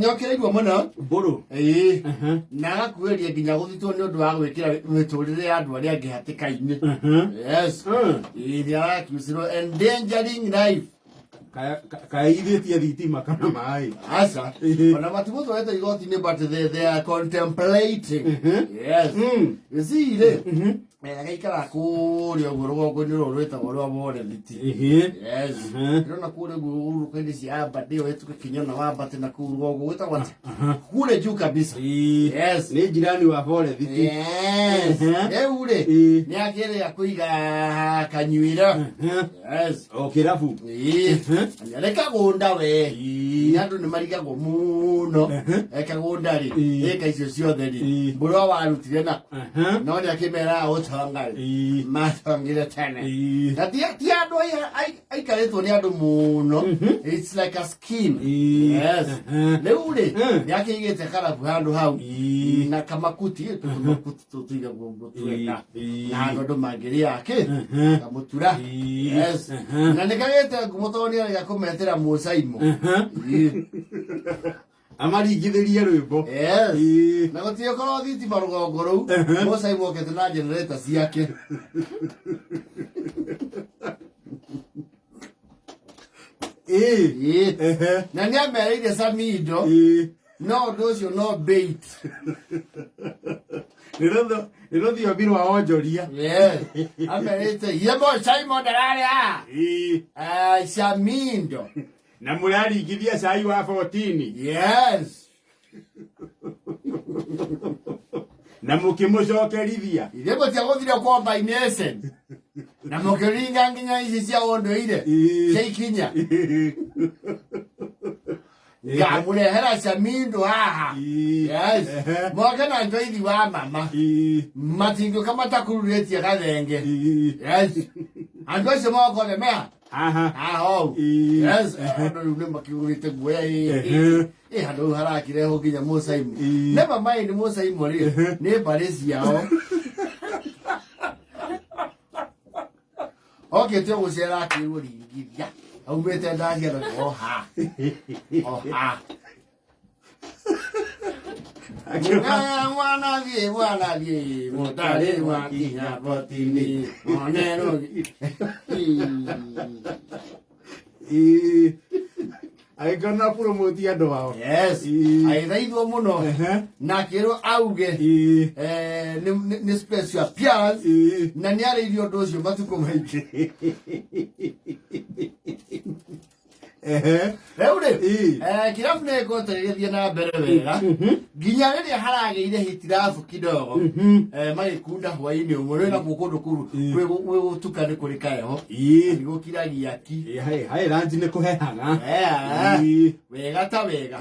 Nĩokĩrĩirwo mũno. Mbũrũ. Ĩĩ. Na agakuhĩrĩria nginya gũthitwo nĩ ũndũ wa gwĩkĩra mĩtũrĩre ya andũ arĩa angĩ hatĩka-inĩ. Yes. Ĩĩ, nĩ arakiucirwo endangering life. Kaithĩtie thitima kana maĩ? Aca. Ĩhĩ. Ona matimũtwarĩte igoti-inĩ, but they are contemplating. Yes. You see rĩ, agaikara kũrĩa ũguo rũgongo-inĩ rũrũ rwĩtagwo rwa Morethiti. Yes. Ndĩrona kũrĩa ũguo hurũka-inĩ cia Aberdeen ũhĩtũke kinya na wambate na kũu rũgongo gwĩtagwo atĩa? Kule juu kabisa. Yes. Nĩ jirani wa Forethiti. Yes. Rĩu rĩ, nĩ akĩrĩa kũiga kanyuĩro. Yes. O kĩrabu. Ĩĩ. Nĩ kagũnda we. Nĩ andũ nĩ marigagwo mũno. E kagũnda rĩ, ĩka icio ciothe rĩ. Mbũrũ warutire nako. No nĩ akĩmeraga gũtonga rĩ. Matongire tene. Na ti andũ aikarĩtwo nĩ andũ mũno. It's like a scheme. Yes. Rĩu rĩ, nĩ akĩigĩte karabu handũ hau. Na kamakuti, tũmakuti tũigagwo ũguo twega. Na handũ andũ mangĩrĩa kĩ? Kamũtura. Yes. Na nĩ kagĩte ngumo tondũ nĩ arega kũmetĩra mũcaimo. Ĩĩ. Amaringithĩrie rwĩmbo. Yes. Na gũtirĩ korwo thitima rũgongo rũu, mũcaimo okĩte na generator ciake. Ĩĩ. Ĩĩ. Na nĩ amereire Samido, no ũndũ ũcio no bait. Nĩ rũthiomi rwa onjoria. Yes. Amerĩte ye mũcaimo ndararĩa. Ah, Samindo. Na mũraringithia cai wa 14. Yes. Na mũkĩmũcokerithia. Ithe mũtiagũthire combination. Na mũkĩringa nginya ici cia ũndũire. Cia ikinya. Ngamũrehera Samindo haha. Yes. Moke na njoithi wa mama. Matingĩũka matakururĩtie gathenge. Yes. Andũ acio mokothe meha. Haha. Haha ũũ. Yes. Andũ rĩu nĩ makĩgũrĩte guoya ĩ. Ĩ handũ rĩu harakĩrehwo nginya mũcaimo. Never mind mũcaimo rĩ, nĩ mbarĩ ciao. Okĩte gũcera akĩrwo ringithia. Aumĩte ndaciara oha. Oha. Mwana thiĩ, mwana thiĩ, mũtarĩ mwakinya botini. Onerwo. Ĩĩ. Agĩkorwo na promote andũ ao. Yes. Agĩthaithwo mũno na akĩrwo auge nĩ special appearance na nĩ arĩirie ũndũ ũcio matukũ maingĩ. Rĩu rĩ, kĩrabu nĩ gĩkoretwo gĩgĩthiĩ na mbere wega nginya rĩrĩa haragĩire hitirabu kidogo, magĩkunda hwainĩ ũmwe rĩ nakuo kũndũ kũu gwĩ gũtuka nĩ kũrĩ kaheho. Nĩ gũkiragia ki. Haĩ ranji nĩ kũhehaga. Wega ta wega.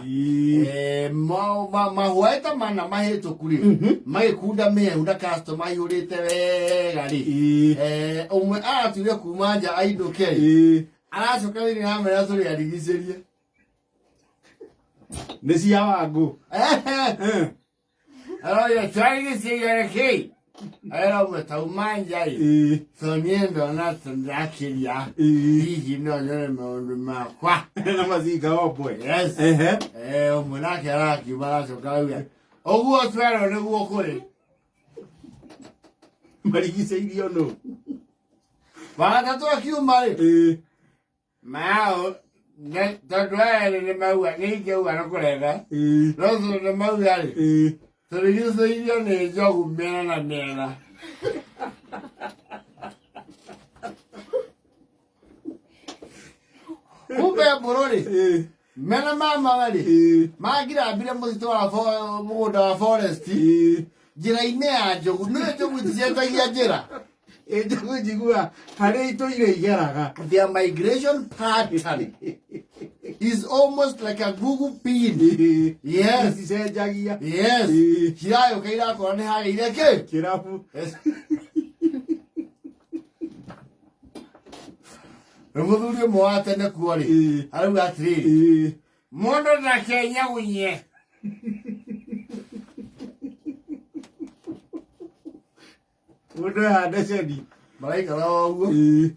Mahwaĩ ta mana mahĩtũku rĩ, magĩkunda mĩhehu na customer aihũrĩte wega rĩ, ũmwe aratuire kuma nja ainũke rĩ, aracoka thĩinĩ amera tũrĩ arigicĩrie. Nĩ cia wangũ. Aroya twarigicĩria nĩkĩ? Era ũmwe tauma nja ĩ. So niĩ ndona ndakĩria hihi no nyone maũndũ makwa. Na mazinga ombwe. Yes. Ũmwe nake arakiuma aracoka arauga ũguo twerwo nĩguo kũrĩ. Marigicĩirio nũ? Wagatatũ akiuma rĩ, mao tondũ aya erĩ nĩ mauga nĩ ingĩauga nĩ kũrega, no tondũ nĩ mauga rĩ, tũrigicĩirio nĩ njogu mĩena na mĩena. Kumbe mbũrũ rĩ, mena mama rĩ, mangirambire mũtitũ wa mũgũnda wa forest njĩra-inĩ ya njogu. Nĩ njogu iticenjagia njĩra. Ĩ njogu njigua harĩa itũire igeraga. Their migration pattern is almost like a Google pin. Yes. Iticenjagia. Yes. Cirayũka irakora nĩ hagĩire kĩ? Kĩrabu. Yes. Nĩ mũthuri ũmwe wa tene kuo rĩ, arauga atĩrĩrĩ, mũndũ ndakenyagunye. Mũndũ ehande ceni. Maraikara o ũguo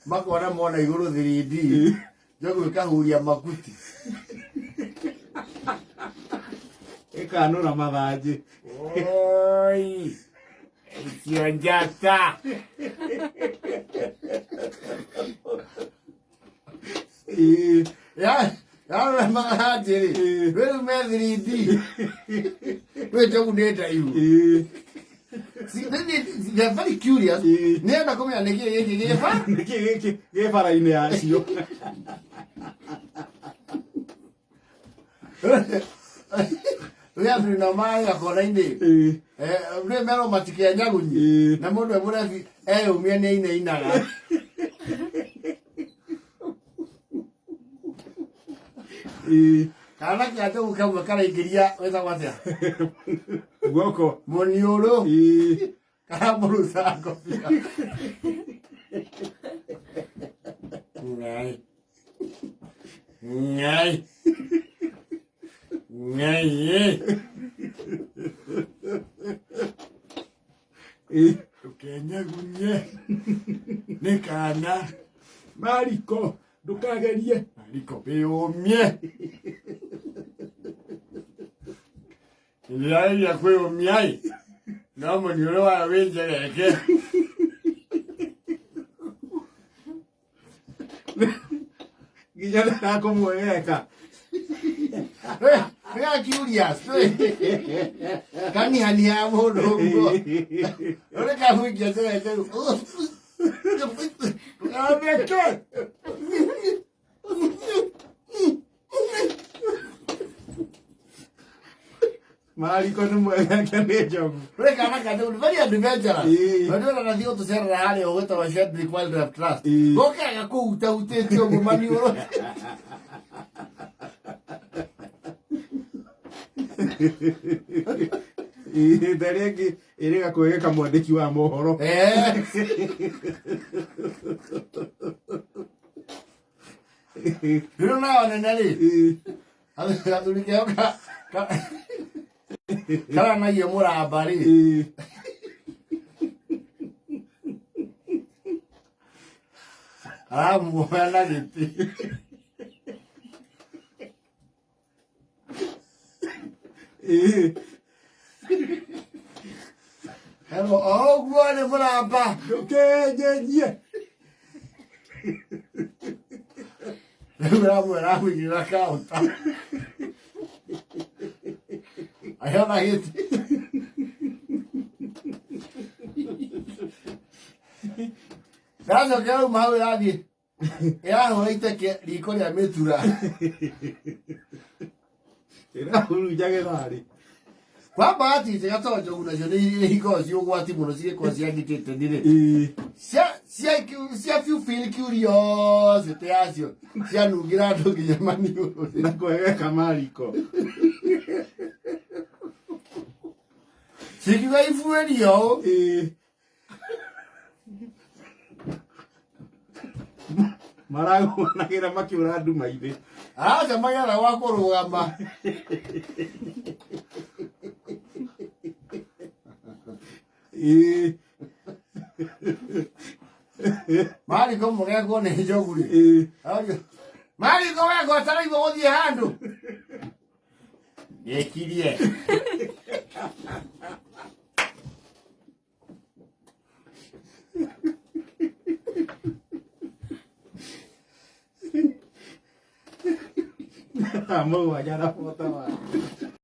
makona mona igũrũ 3D, njogu ĩkahuria makuti. Gũkanũra mathanjĩ. Oi, icio njata. Ĩĩ. Yanũra mathanjĩ rĩ, Ĩĩ. rĩu me 3D. Rĩu njogu nĩ ndaihu. Ĩĩ. They are very curious. Ĩĩ. Nĩenda kũmenya nĩkĩ gĩkĩ gĩba. Nĩkĩ gĩkĩ gĩ bara-inĩ yacio? Rĩu athuri nao mararĩra kona-inĩ. Ĩĩ. Rĩu merwo matikenyagunyi. Ĩĩ. Na mũndũ e mũrebi eyũmia nĩ ainainaga. Ĩĩ. Kana kĩa njogu kamwe karaingĩria wĩtagwo atĩa? Guoko. Mũniũrũ. Ĩĩ. Karamũruta ngobia. Ngai. Ngai. Ngai. Ĩĩ. Ndũkenyagunye. Nĩ kana. Mariko ndũkagerie. Mariko wĩyũmie. Ndĩrageria kwĩyũmia ĩ. No mũniũrũ wayo wĩ njegeke. Nginya ndakũmwegeka. Nĩga curious. Kanihania mũndũ ũguo. Ũrĩ kahunjia njegeke. Ndũgatheke. Mariko nĩ mwegeke nĩ njogu. Rĩ kana kanjũ nĩ very adventurous. Ĩĩ. Na ndĩrona nathiĩ gũtũcerera harĩa ũgwĩtagwo Sheldrick Wildlife Trust. Ĩĩ. Gũkaga kũu ũtahutĩtie ũguo maniũrũ. Ĩĩ, ta ĩrĩa ĩngĩ ĩrĩga kwegeka mwandĩki wa mohoro. Eh. Rĩu nao nene rĩ, Ĩĩ. gathuri keo karanagia mũramba rĩ. Ĩĩ. Aramuoya na gĩtĩ. Ĩĩ. Hello, o ũguo nĩ mũramba. Ndũkenyenyie. Rĩu ramwĩra amũigĩrĩra kaũta. Ayona gĩtĩ. Gacoka rauma hau ĩrathiĩ ĩrahũra iteke riko rĩa mĩtura. Ĩrahurunja gĩtharĩ. Kwa bahati njega tondũ njogu nacio nĩ ikoragwo ciĩ ũgwati mũno cigĩkorwo ciangitĩte nĩ-rĩ. Ĩĩ. Cia fulfill curiosity yacio cianungĩra andũ nginya maniũrũ. Na kwegeka mariko. Cikiuga ibuĩrio ũũ. Ĩĩ. Maragũanagĩra makĩũra nduma-inĩ. Aca magera gwa kũrũgama. Ĩĩ. Mariko mũgekwo nĩ njogu rĩ. Ĩĩ. Ario. Mariko wekwo ataraigua gũthiĩ handũ. Nĩkirie. Thaa mũgwanja na bota wa.